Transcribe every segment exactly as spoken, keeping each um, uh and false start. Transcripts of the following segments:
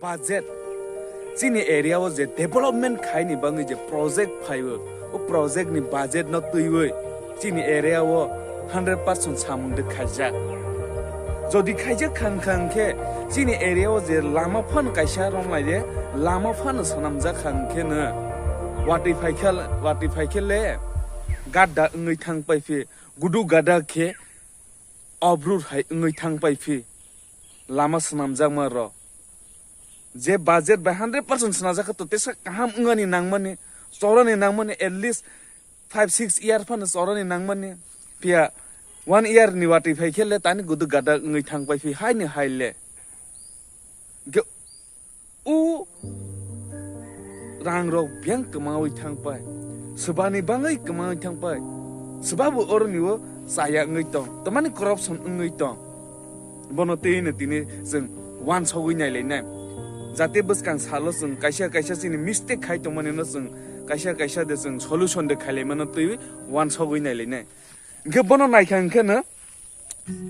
Budget, chini area o je development khaini bangwi je project phaiwi, o project ni budget no twiwi chini area o hundred percent samung de khaijak. Jodi khaijak khang khang khe chini area o je lama phano kaisa romlai de, lama phano swnamjak khang khe no watwi phaikha, watwi phaikhe le gadda wngwi thang paiphi, gudu gada khe obrur hai wngwi thang paiphi lama swnamjakma rok. Je budget bai hundred percent swnajak kha to tesa kaham wngani nangmani, chorani nangmani at least five six year phano chorani nangmani. Phiya one year ni watwi phai khe le tani gudu gada wngwi thang paiphi haini hai le. Ge-, o rang rok biyang kwmawi thang pai, swbani bangwi kwmawi thang pai, swbabo oroni o chaya wngwi tong, tamani corruption wngwi tong. Bono twi no tini chwng wansogwi nailainai. Jate bwskang salo chwng kaisa kaisa chini mistake khai tongmani no chwng kaisa kaisa de chwng solution de khailaimano twi wansogwi nailainai. Hwnkhe bono naikha hwnkhe no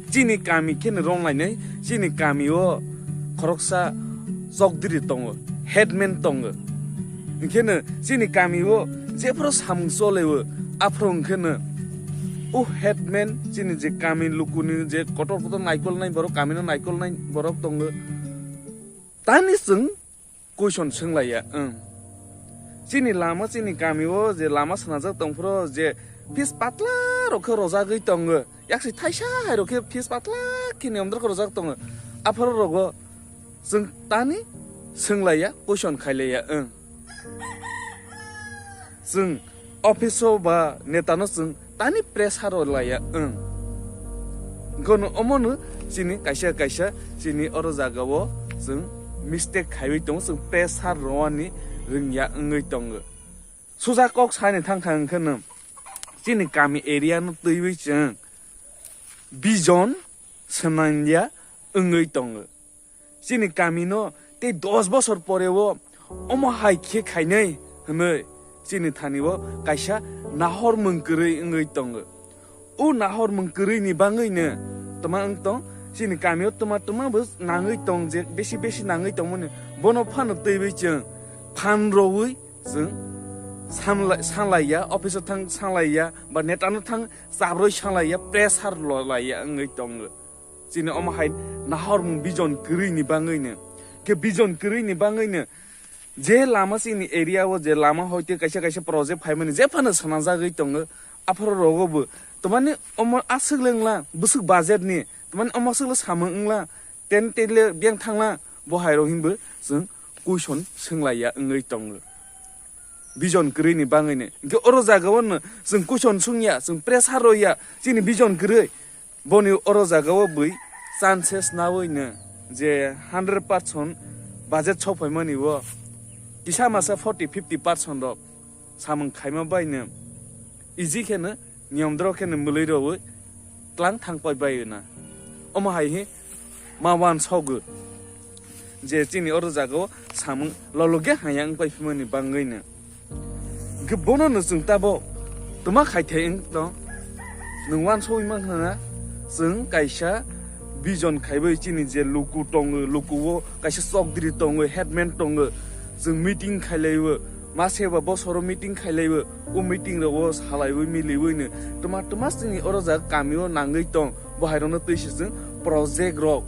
chini kami khe no romlainai, chini kami o khoroksa chokdiri tongo, headman tongo. Hwnkhe no chini kami o jephuru samung chole o, aphuru hwnkhe no o headman chini je kami lukuni je kotor kotor naikolnai borok, kami no naikolnai borok tongo. Tani chwng question swnglaiya, wng. Chini lama, chini kami o je lama swnajak tongphuru je pitch patla rok khe rojagwi tongo. Yaksi thaisa hai rok khe pitch patla khe niyom dorkhe rojak tongo. Aphuru rogo chwng tani swnglaiya, question khailaiya, wng. Chwng office o ba neta no chwng tani pressure o laiya, wng. Gono omo no chini kaisa kaisa chini oro jaga o chwng mistake khaiwi tongo, chwng pressure rwani rwngya wngwi tongo. Suja kok sani thang thang khe no chini kami area no twiwi chwng vision swnamya wngwi tongo. Chini kami no tei dos bosor pore o omo hai khe khainai hwnwi chini thani o kaisa nahormung kwrwi wngwi tongo. O nahormung kwrwi ni bangwi no twma wng tong, chini kami o twma twma bo nangwi tong je besi besi nangwi tongmani bono phano twiwi chwng phan rwwi chwng sanlai-, sanlaiya, office o thang sanlaiya ba neta no thang chabrwi sanlaiya, pressure lolaiya wngwi tongo. Chini omo hai nahormung vision kwrwi ni bangwi no. Khe vision kwrwi ni bangwi no je lama chini area o je lama hoite kaisa kaisa project phaimani jephano swnajagwi tongo. Aphuru rogo bo tamani omo aswk le wngla bwswk budget ni, tamani omo aswk le samung wngla, ten tele biyang thangla, bo hai rok hinbo chwng question swnglaiya wngwi tongo. Vision kwrwi ni bangwi ni. Hwnkhe oro jaga o no chwng question swngya, chwng pressure rwya, chini vision kwrwi. Boni oro jaga o bui chances nawi no je hundred percent budget sokphaimani o kisa masa forty fifty percent rok samung khaima bai no easy khe no niyom doro khe no mwlwi rwwi tlang thang pai bai na. Omo hai hi ma wan sogo je chini oro jaga o samung lolokhe haya wng pai phimani bangwi no. Hwnkhe bono no chwng tabo twma khai thai wng tong. Nwng wan sogwi mankha na chwng kaisa vision khaiwi chini je luku tongo, luku o kaisa chokdiri tongo, headman tongo, chwng meeting khailaiwi, mase ba bosoro meeting khailaiwi, o meeting rogo salaiwi miliwi no twma twma chini oro jaga kami o nangwi tong. Bo hai rokno twi se chwng project rok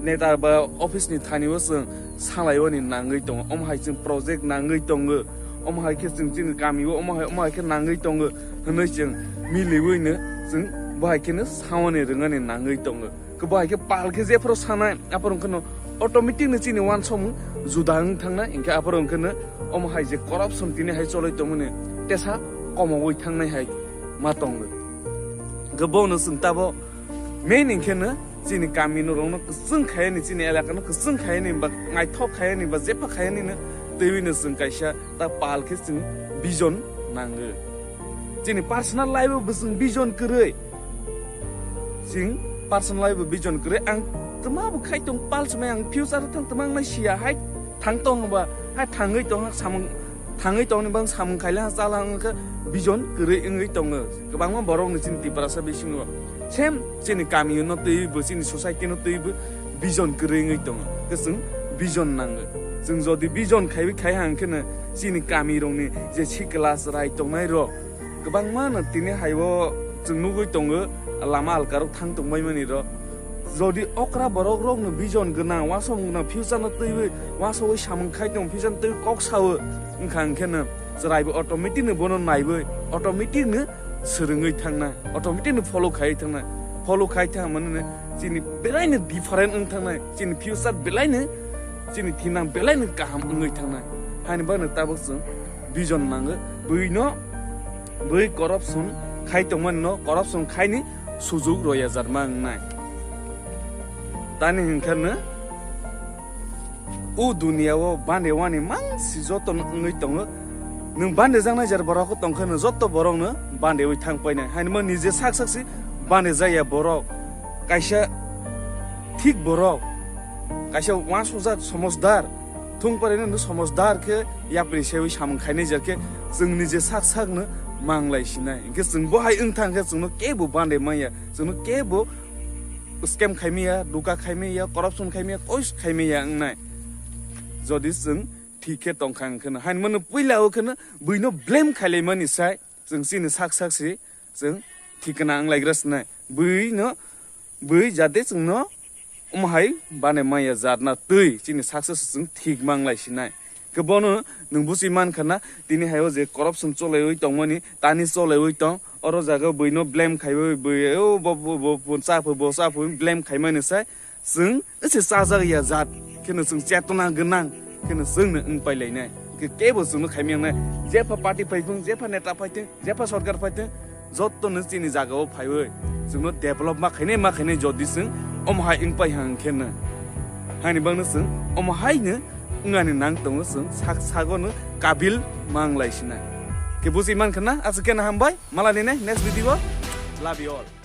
neta ba office ni thani o chwng salaiwi ni nangwi tongo. Omo hai chwng project nangwi tongo. Omo hai khe chwng chini kami o omo hai, omo hai khe nangwi tongo hwnwi chwng miliwi no chwng bo hai khe no sawani rwngani nangwi tongo. Khe bo hai khe pal khe jephuru sanai aphuru wngkhe no automatic no chini wansokmung juda wng thangnai, hinkhe aphuru wngkhe no omo hai je corruption tini hai choloi tongmani tesa komoui thangnai hai ma tongo. Hwnkhe bono chwng tabo main hinkhe no chini kami no rokno kwchwng khaiyani, chini elaka no kwchwng khaiyani ba naithok khaiyani ba jepha khaiyani no twiwi no chwng kaisa ta pal khe chwng vision nango. Chini personal life o bo chwng vision kwrwi. Chwng personal life o vision kwrwi ang twma bo khai tong pal swmai ang future thang twma ang nai siya hai thang tong ba hai thangwi tong samung thangwi tongni bang samung khaile ha chala wngkha vision kwrwi wngwi tongo. Kwbangma borok ni chini Tiprasa bisingo same chini kami no twiwi bo chini society no twiwi bo vision kwrwi wngwi tongo. Kwchwng Vision nango. Chwng jodi vision khaiwi khai hang kheno chini kamirokni je sikla chwrai tongnairok kwbangma no tini haibo chwng nugwi tongo, lama alkarok thang tongbaimani rok. Jodi okra borok rokno vision gwnang, uansukmung gwnang, future no twiwi uansugwi samung khai tong, future no twiwi kok sao wngkha hwnkhe no chwraibo automatic no bono naiwi automatic no swrwngwi thangnai, automatic no follow khaiwi thangnai, follow khai thang mani chini belaino different wng thangnai, chini future belaino chini thinang belaino kaham wngwi thangnai. Haini bagwi tabuk chwng vision nango, buino bui corruption khai tongmani no corruption khaini sujuk roya jarma wngnai. Tani hwnkhe no o duniya o bande wani mangsi joto no wngwi tongo. Nwng bande jaknai jer borok tongkhe no joto borok no bande wi thang painai. Haini mo nije sak sak si bande jaya borok. Kaisa thik borok, kaisa uansukjak somosdar, thung pare no somosdar khe yapri sewi samung khainai jer khe chwng nije sak sak no manglai sinai. Hwnkhe chwng bo hai wng thang khe chwngno kebo bande maya, chwngno kebo scam khaimaya, duka khaimaya, corruption khaimaya, kois khaimaya wngnai. Jodi chwng thik khe tongkha hwnkhe no, haini mano puila o kheno buino blame khailaimani sai chwng chini sak sak si chwng thikna wnglaigra sinai. Buino, bui jate chwngno omo hai bane maya jatna twi chini sak sak si chwng thik manglai sinai. Khe bono nwng busi mankha na, tini hai o je corruption cholaiwi tongmani, tani cholaiwi tong, oro jaga buino blame khaiwi bui, o bo, bo, bo, bo chaphu, bo chaphu blame khaimani sai, chwng se chajak ya jat, kheno chwng chetona gwnang, kheno chwngno wng pailainai. Khe kebo chwngno khaimya wngnai, jepha party phaithung, jepha neta phaithung, jepha sorkar phaithung, jotto no chini jaga o phaiwi chwngno develop ma khainai, ma khainai jodi chwng omo hai wng pai hang khe no. Haini bagwi chwng omo hai no wngani nang tongo, chwng sak sago no kabil manglai sinai. Khe busi mankha na, aswk khe no hambai, malai nai next video, love you all.